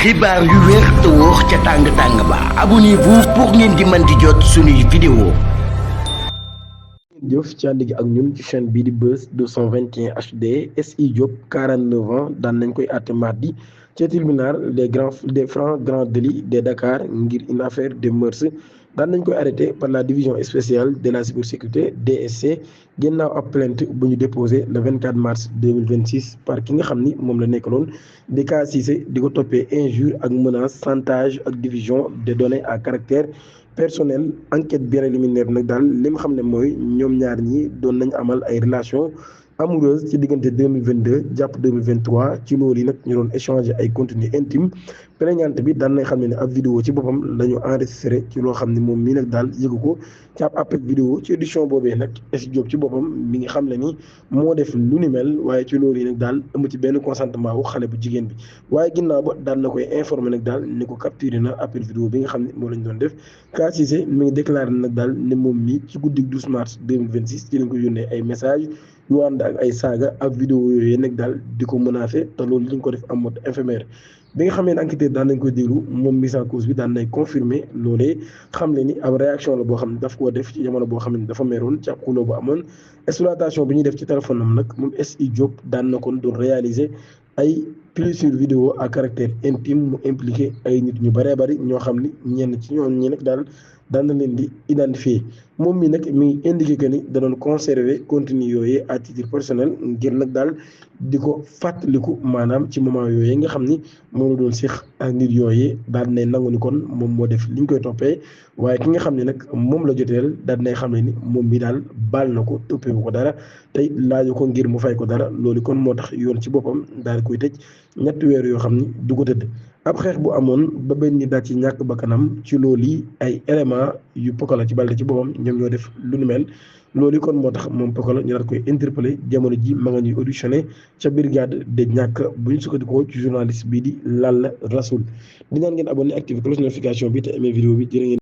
xibaar yu wér te wóor ca tàng ba abonnez-vous pour ngeen di mën di jot suñuy vidéo. jëf ci ànd gi ak ñun ci chaîne bii di Buzz 221 HD SI Diop 49 ans daan nañ koy àtte mardi ca tribunal des francs grands délits de Dakar ngir une affaire de mœurs daan nañ koy arrêté par la division spéciale de la cybersécurité DSC ginnaaw ab plainte bu ñu déposé le 24 mars 2026 par ki nga xam ni moom la nekkaloon di Ka Cissé di ko toppee injure ak menace chantage ak division des données à caractère personnel. Enquête préliminaire nag daal li nga xam ne mooy ñoom ñaar ñi doon nañ amal ay relation amoureuse ci diggante 2022 jàpp 2023 ci loolu yi nag ñu doon échanger ay contenu intime. plaignante bi daan nañ xam ne ab vidéo ci boppam la ñu enregistré ci loo xam ne moom mii nag daal yëgu ko ci ab appel vidéo ci édition boobee nag SI Diop ci boppam mi ngi xam ne ni moo def lu ni mel waaye ci loolu yi nag daal ëmb ci benn consentement wu xale bu jigéen bi waaye ginnaaw ba daan na koy informé nag daal ni ko capturé na appel vidéo bi nga xam ne moo lañ doon def. Ka Cissé mi ngi déclaré nag daal ne moom mii ci guddi 12 mars 2026 ci lañ ko yónnee ay message yu ànd ak ay saaga ak vidéo yooyu nag daal di ko menacé te loolu li ñu ko def en mode éphémère. bi nga xamee ne enquêteur daan nañ koy déglu moom mise en cause bi daan nay confirmer loolee xam le ni ab réaction la boo xam ne daf koo def ci jamono boo xam ne dafa meroon ci ab xuloo bu amoon exploitation bi ñuy def ci téléphone am nag moom SI Diop daan na kon doon réaliser ay plusieurs vidéos à caractère intime mu impliqué ay nit ñu bëree bëri ñoo xam ni ñenn ci ñoom ñi nag daal daan na leen di identifier moom mi nag mi ngi indiqué que ni da doon conserver contenu yooyu à titre personnel ngir nag daal di ko fàttaliku maanaam ci moment yooyu nga xam ni moom la doon séq ak nit yooyu daal di nay nangu ni kon moom moo def li ñu koy toppee waaye ki nga xam ne nag moom la joteel daal di nay xam ne ni moom mi daal baal na ko toppeeku ko dara tey laaju ko ngir mu fay ko dara loolu kon moo tax yoon ci boppam daal di koy tëj ñetti weer yoo xam ni du ko tëdd. ab xeex bu amoon ba benn nit daal ci ñàkk bakkanam ci loolu yi ay éléments yu Pokola ci Balde ci boppam ñoom ñoo def lu nu mel loolu yi kon moo tax moom Pokola ñu daal koy interpellé jamono ji ma nga ñuy auditionné ca brigade de ñàkk bu ñu sukkandikoo ci journaliste bii di Lalla Rasoul di ñaan ngeen abonné activé cloche notification bi te aimé vidéo bi jërë ngeen